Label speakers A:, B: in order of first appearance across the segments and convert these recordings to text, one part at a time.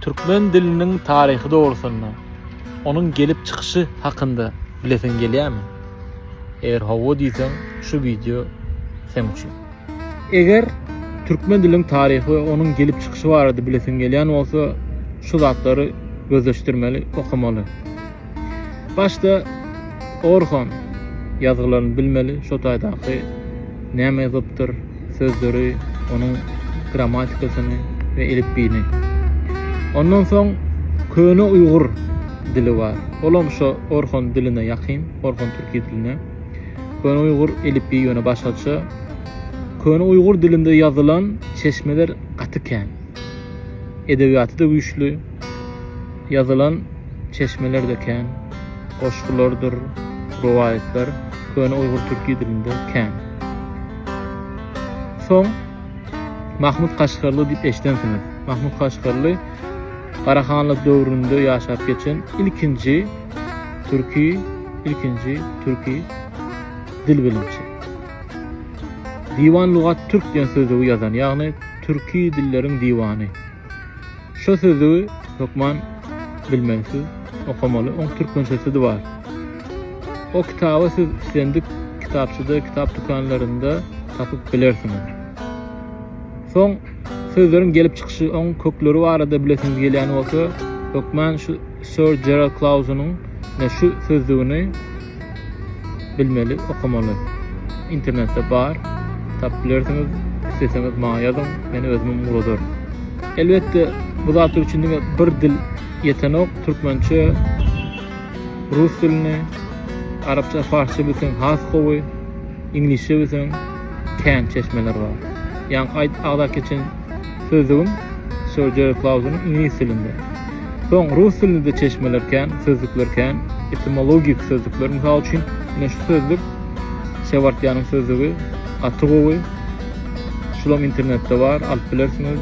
A: Türkmen diliniň taryhy dogrusynda, onuň gelip çykyşy hakynda bilesiň gelýärmi? Eger hawa diýseň, şu wideo seň üçin. Eger türkmen diliniň taryhy we onuň gelip çykyşy barada bilesiň gelýän bolsa, şu zatlary gözleşdirmeli, okamaly. Başda Orhon ýazgylaryny bilmeli, şo taýdaky näme ýazylypdyr, sözleri, onuň grammatikasyny we elipbiýini. Ondan soň köne uýgur dili bar. Olam şo Orhon diline ýakyn, Orhon türki diline. Köne uýgur elipbiýi ýöne başgaça. Köne uýgur dilinde ýazylan çeşmeler gaty kän. Edebiýaty-da güýçli. Ýazylan çeşmeler-de kän. Goşgulardyr, rowaýatlar köne uýgur türki dilinde kän. Soň Mahmut Kaşgarly diýip eşidensiňiz. Mahmut Kaşgarly Garahanly döwründe ýaşap geçen ilkinji türki, ilkinji türki dil bilimçi. Diwan Lugat Türk diýen sözlügi ýazan, ýagny türki dilleriň diwany. Şo sözlügi hökman bilmelisiz, okamaly. Oň türkmençesi-de bar. O kitaby siz islendik kitapçyda, kitap dükanlarynda tapyp bilersiňiz. Soň sözleriň gelip çykyşy, oň kökleri barada bilesiňiz gelýän bolsa, hökman şu Sir Gerald Clausenyň şu sözlügini bilmeli, okamaly. Internetde bar, tapyp bilersiňiz. Isleseňiz maňa ýazyň, men özümem ugradaryn. Elbetde, bu zatlar üçin diňe bir dil ýetenok. Türkmençe, rus dilini, arapça, farsça bilseň has gowy, iňlisçe bilseň kän çeşmeler bar. Ýaňky aýt agzap geçen sözlügim Sir Jerry Clausenyň iňlis dilinde. Soň rus dilinde-de çeşmeler kän, sözlükler kän, etimologik sözlükler. Mysal üçin, ine şu sözlük Sewartýanyň sözlügi gaty gowy. Şulam internetde bar, alyp bilersiňiz.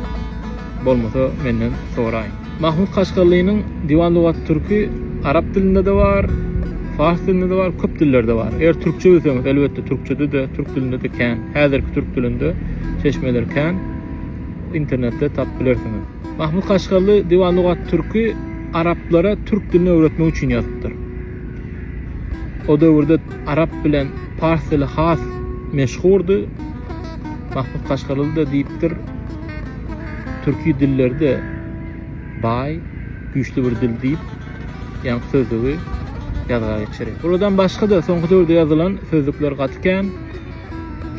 A: Bolmasa menden soraýyň. Mahmut Kaşgarlynyň Diwan Lugat Türki arap dilinde-de bar, fars dilinde-de bar, köp dillerde bar. Eger türkçe bilseňiz, elbetde türkçede-de, türk dilinde-de kän. Häzirki türk dilinde çeşmeler kän. Internetde tapyp bilersiňiz. Mahmut Kaşgarly Diwan Lugat Türki araplara türk dilini öwretmek üçin ýazypdyr. O döwürde arap bilen pars dili has meşhurdy. Mahmut Kaşgarly-da diýipdir, Türki dillerde baý, güýçli bir dil diýip, ýaňky sözlügi ýazga geçirýär. Bulardan başga-da soňky döwürde ýazylan sözlükler gaty kän.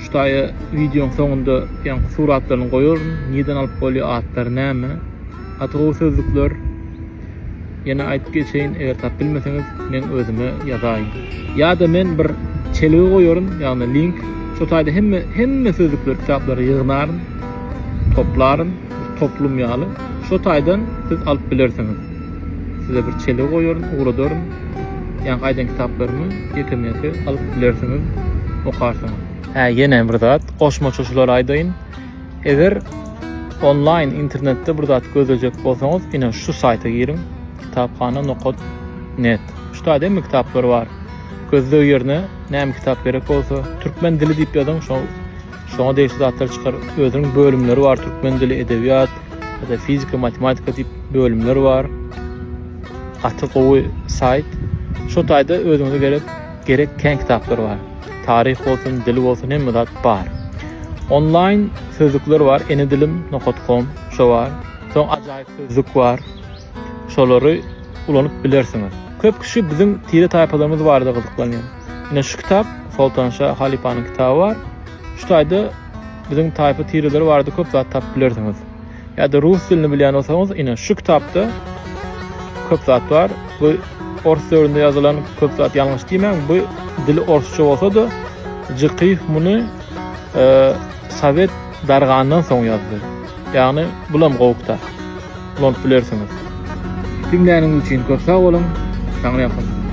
A: Şu taýa wideoň soňunda ýaňky suratlaryny goýaryn. Nirden alyp bolýar, atlary näme? Gaty gowy sözlükler. Ýene aýdyp geçeýin, eger tapyp bilmeseňiz, meň özüme ýazaýyň. Ýa-da men bir çelgi goýaryn, ýagny link. Şo taýda hemme hemme sözlükleri, kitaplary ýygnaryn, toplaryn, bir toplum ýaly. Şo taýdan siz alyp bilersiňiz. Size bir çelgi goýaryn, ugradaryn. Ýaňky aýdan kitaplarymy ýekeme-ýeke alyp bilersiňiz, okarsyňyz. Hä, ýene bir zat, goşmaça şulary aýdaýyn. Eger onlaýn internetde bir zat gözlejek bolsaňyz, ine şu saýta giriň, kitaphana nokat net. Şu taýda hemme kitaplar bar. Gözleg ýerine näme kitap gerek bolsa, türkmen dili diýip ýazyň, şo şoňa degişli zatlar çykar. Özüniň bölümleri bar, türkmen dili, edebiýat, ýa-da fizika, matematika diýip bölümler bar. Gaty gowy saýt. Şo taýda özüňize gerek gerek kän kitaplar bar. Taryh bolsun, dil bolsun hemme zat bar. Onlaýn sözlükler bar, ene dilim nokat kom şo bar. Soň ajaýyp sözlük bar. Şolary ulanyp bilersiňiz. Köp kişi biziň tire taýpalarymyz barada gyzyklanýar. Ine şu kitap Soltanşa halypanyň kitaby bar. Şu taýda biziň taýpa tireleri barada köp zat tapyp bilersiňiz. Ýa-da rus dilini bilýän bolsaňyz, ine şu kitapda köp zat bar. Bu ors döwründe ýazylan köp zat ýalňyş diýmäň. Bu dili orsça bolsa-da, Jykyýew muny e, sowet dargandan soň ýazdy. Ýagny bulam gowy kitap. Ulanyp bilersiňiz. Diňläniňiz üçin köp sag boluň. Taňryýalkasyn.